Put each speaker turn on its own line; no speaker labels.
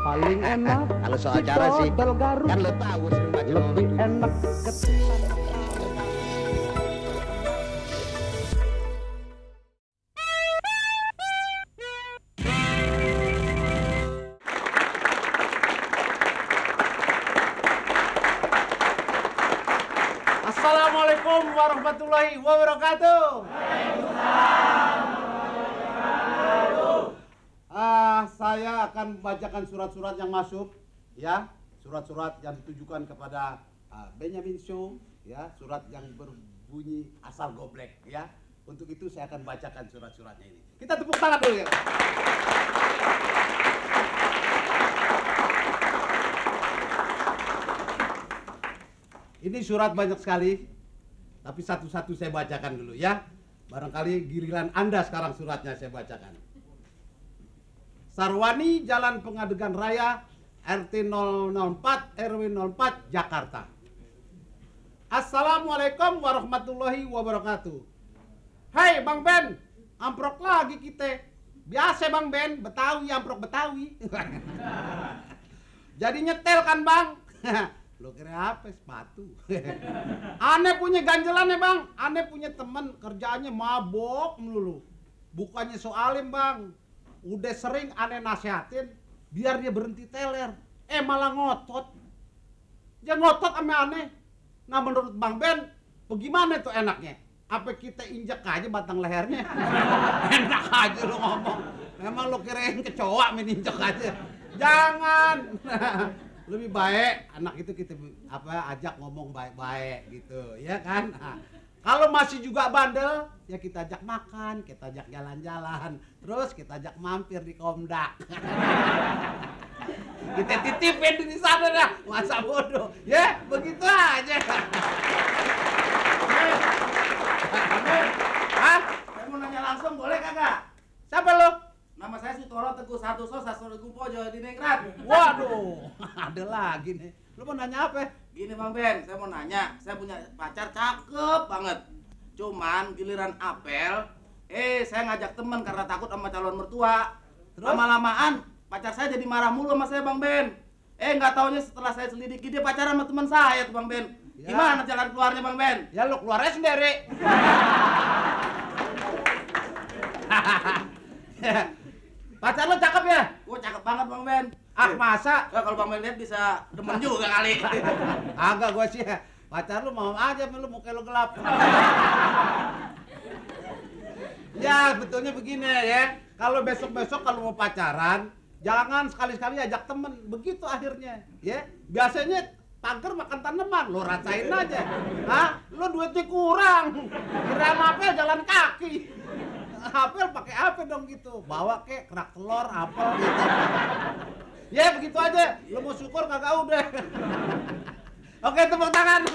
paling enak.
Kalau soal cara sih, kan lo tahu sering baca
lebih enak ketimbang.
Assalamualaikum warahmatullahi wabarakatuh. Saya akan membacakan surat-surat yang masuk, ya, surat-surat yang ditujukan kepada Benyamin Show, ya, surat yang berbunyi asal goblek, ya. Untuk itu saya akan bacakan surat-suratnya ini. Kita tepuk tangan dulu ya. Ini surat banyak sekali, tapi satu-satu saya bacakan dulu ya. Barangkali giliran Anda sekarang suratnya saya bacakan. Sarwani, Jalan Pengadegan Raya, RT 004, RW 04, Jakarta. Assalamualaikum warahmatullahi wabarakatuh. Hai Bang Ben, amprok lagi kita. Biasa Bang Ben, Betawi, amprok Betawi. Jadi nyetel kan Bang? Lo kira apa? Sepatu. Aneh punya ganjelannya Bang. Aneh punya temen kerjaannya mabok melulu. Bukannya soalin Bang. Udah sering aneh nasihatin biar dia berhenti teler. Malah ngotot. Dia ngotot sama aneh. Nah menurut Bang Ben, bagaimana tuh enaknya? Apa kita injek aja batang lehernya? Enak aja lo ngomong. Memang lo kirain kecoa main injek aja. Jangan. Lebih baik anak itu kita ajak ngomong baik-baik gitu, ya kan? Nah, kalau masih juga bandel, ya kita ajak makan, kita ajak jalan-jalan, terus kita ajak mampir di Komdak. Kita titipin di sana dah, masa bodoh, ya begitu aja. Hah? Saya mau nanya langsung, boleh kagak? Siapa lo? Nama saya Sutoro Teguh Santoso Sastronegung Pojo di Negrat. Waduh, ada lagi nih. Lu mau nanya apa? Gini Bang Ben, saya mau nanya. Saya punya pacar cakep banget. Cuman giliran apel, saya ngajak temen karena takut sama calon mertua. Lama-lamaan pacar saya jadi marah mulu sama saya Bang Ben. Nggak taunya setelah saya selidiki dia pacaran sama teman saya tuh Bang Ben. Ya. Gimana jalan keluarnya Bang Ben? Ya lu keluarnya sendiri. Pacar lo cakep ya? Gua cakep banget Bang Ben. Masa? Kalau Bang Ben lihat bisa demen juga kali. Agak gua sih ya. Pacar lu mau aja, lu muka lu gelap. Ya betulnya begini ya. Kalau besok-besok kalau mau pacaran, jangan sekali-sekali ajak temen. Begitu akhirnya, ya. Biasanya pagar makan tanaman, lo rasain aja. Hah? Lo duitnya kurang. Kira apel jalan kaki. Apel pakai apa dong gitu? Bawa kek kerak telur, apel gitu. Ya begitu aja. Lo mau syukur kagak udah. Oke, tepuk tangan.